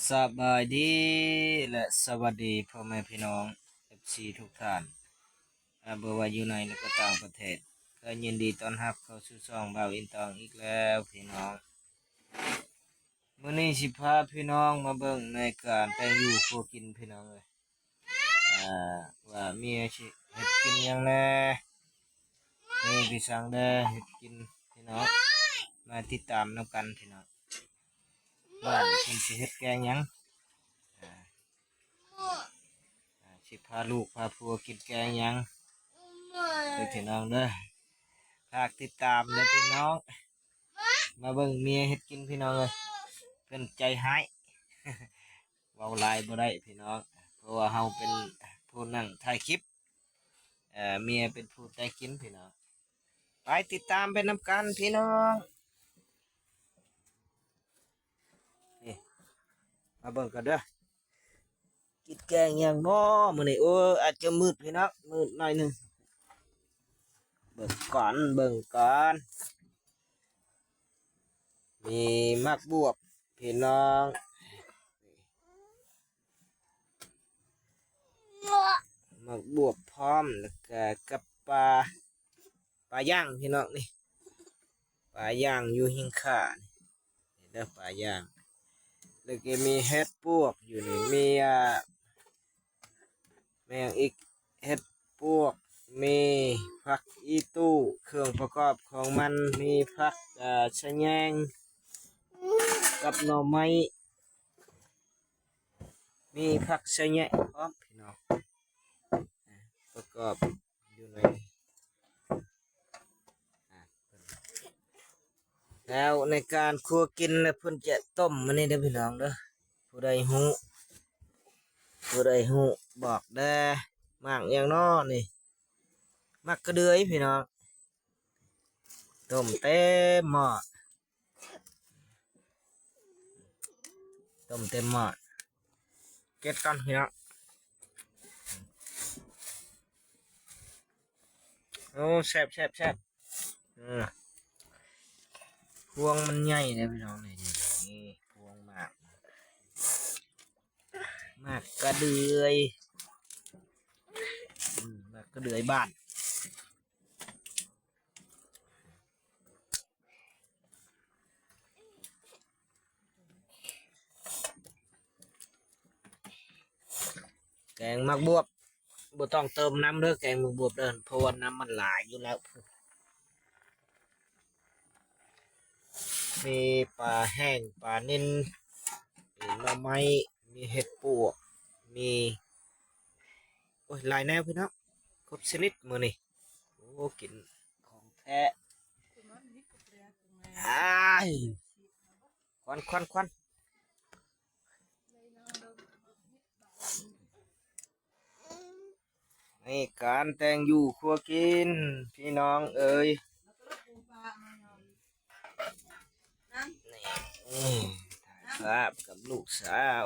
ສະບາຍດີ ແລະ ສະຫວັດດີພໍ່ແມ່ພີ່ນ້ອງ ເອັຟຊີ ທຸກທ່ານ ອາ ບໍ່ວ່າຢູ່ໃນ ແລະ ກໍຕ່າງປະເທດ ກໍຍິນດີຕ້ອນຮັບເຂົ້າສູ່ຊ່ອງບ່າວອິນຕອງອີກແລ້ວພີ່ນ້ອງ. ມື້ນີ້ຊິພາພີ່ນ້ອງມາເບິ່ງໃນການແຕ່ງຢູ່ຄົວກິນພີ່ນ້ອງເອີຍ ອາ ວ່າເມຍຊິເຮັດກິນຫຍັງແດ່ ມີໄປສັງແດ່ເຮັດກິນພີ່ນ້ອງ ມາຕິດຕາມນຳກັນພີ່ນ້ອງ ວ່າເພິ່ນຊິເຮັດແກງຫຍັງ ອາ ອາ ຊິພາລູກພາຜົວກິນແກງຫຍັງເດີພີ່ນ້ອງເດີ ຝາກຕິດຕາມເດີພີ່ນ້ອງ ມາເບິ່ງເມຍເຮັດກິນພີ່ນ້ອງເອີຍ ເພິ່ນໃຈຮ້າຍ ເວົ້າຫຼາຍບໍ່ໄດ້ພີ່ນ້ອງ ເພາະວ່າເຮົາເປັນຜູ້ນັ່ງຖ່າຍຄລິບ ເອີ ເມຍເປັນຜູ້ແຕ່ງກິນພີ່ນ້ອງ ໄປຕິດຕາມໄປນຳກັນພີ່ນ້ອງ ນີ້ ມາເບິ່ງກັນເດີ ກິນແກງຫຍັງເນາະມື້ນີ້ ໂອ້ ອາດຈະມືດພີ່ນ້ອງ ມືດໜ້ອຍໜຶ່ງ ເບິ່ງກ່ອນ ເບິ່ງກ່ອນ ມີໝາກບວບພີ່ນ້ອງ ໝາກບວບພ້ອມ ແລ້ວກະກັບປາ ປາຍ່າງພີ່ນ້ອງນີ້ ປາຍ່າງຢູ່ຫິ້ງຂ້ານີ້ ເດີປາຍ່າງ ແລ້ວກໍມີເຫັດປວກຢູ່ນີ້ ມີ ອາ ແມ່ນຫຍັງອີກ ເຫັດປວກ ມີຜັກອີ່ຕູ້ ເຄື່ອງປະກອບຂອງມັນ ມີຜັກ ອາ ສະແຍງ ກັບໜໍ່ໄມ້ ມີຜັກສະແຍງພ້ອມພີ່ນ້ອງ ປະກອບຢູ່ໃນ ແລ້ວໃນການຄົວກິນແລ້ວເພິ່ນຈະຕົ້ມອັນນີ້ເດີພີ່ນ້ອງເດີ ຜູ້ໃດຮູ້ ຜູ້ໃດຮູ້ບອກແດ່ ໝາກຫຍັງນໍນີ້ ໝາກກະເດືອຍພີ່ນ້ອງ ຕົ້ມເຕັມໝໍ້ ຕົ້ມເຕັມໝໍ້ ເກັບກ່ອນພີ່ນ້ອງ ໂອ້ ແຊບໆໆ ເອີ ພວງມັນໃຫຍ່ເດ້ພີ່ນ້ອງ ນີ້ ນີ້ ນີ້ ພວງໝາກ ໝາກກະເດືອຍ ອືມ ໝາກກະເດືອຍບ້ານ ແກງໝາກບວບ ບໍ່ຕ້ອງເຕີມນ້ຳເດີ ແກງໝາກບວບເດີ ເພາະວ່ານ້ຳມັນຫຼາຍຢູ່ແລ້ວ ມີປາແຫ້ງ ປານິນ ມີໜໍ່ໄມ້ ມີເຫັດປວກ ມີ ໂອ້ຍ ຫຼາຍແນວພີ່ນ້ອງ ຄົບຊະນິດມື້ນີ້ ໂອ້ ກິນຂອງແທ້ ອ້າຍ ຄວັນ ຄວັນ ຄວັນ ໃນການແຕ່ງຢູ່ຄົວກິນ ພີ່ນ້ອງເອີຍ ນີ້ ຖ່າຍພາບກັບລູກສາວ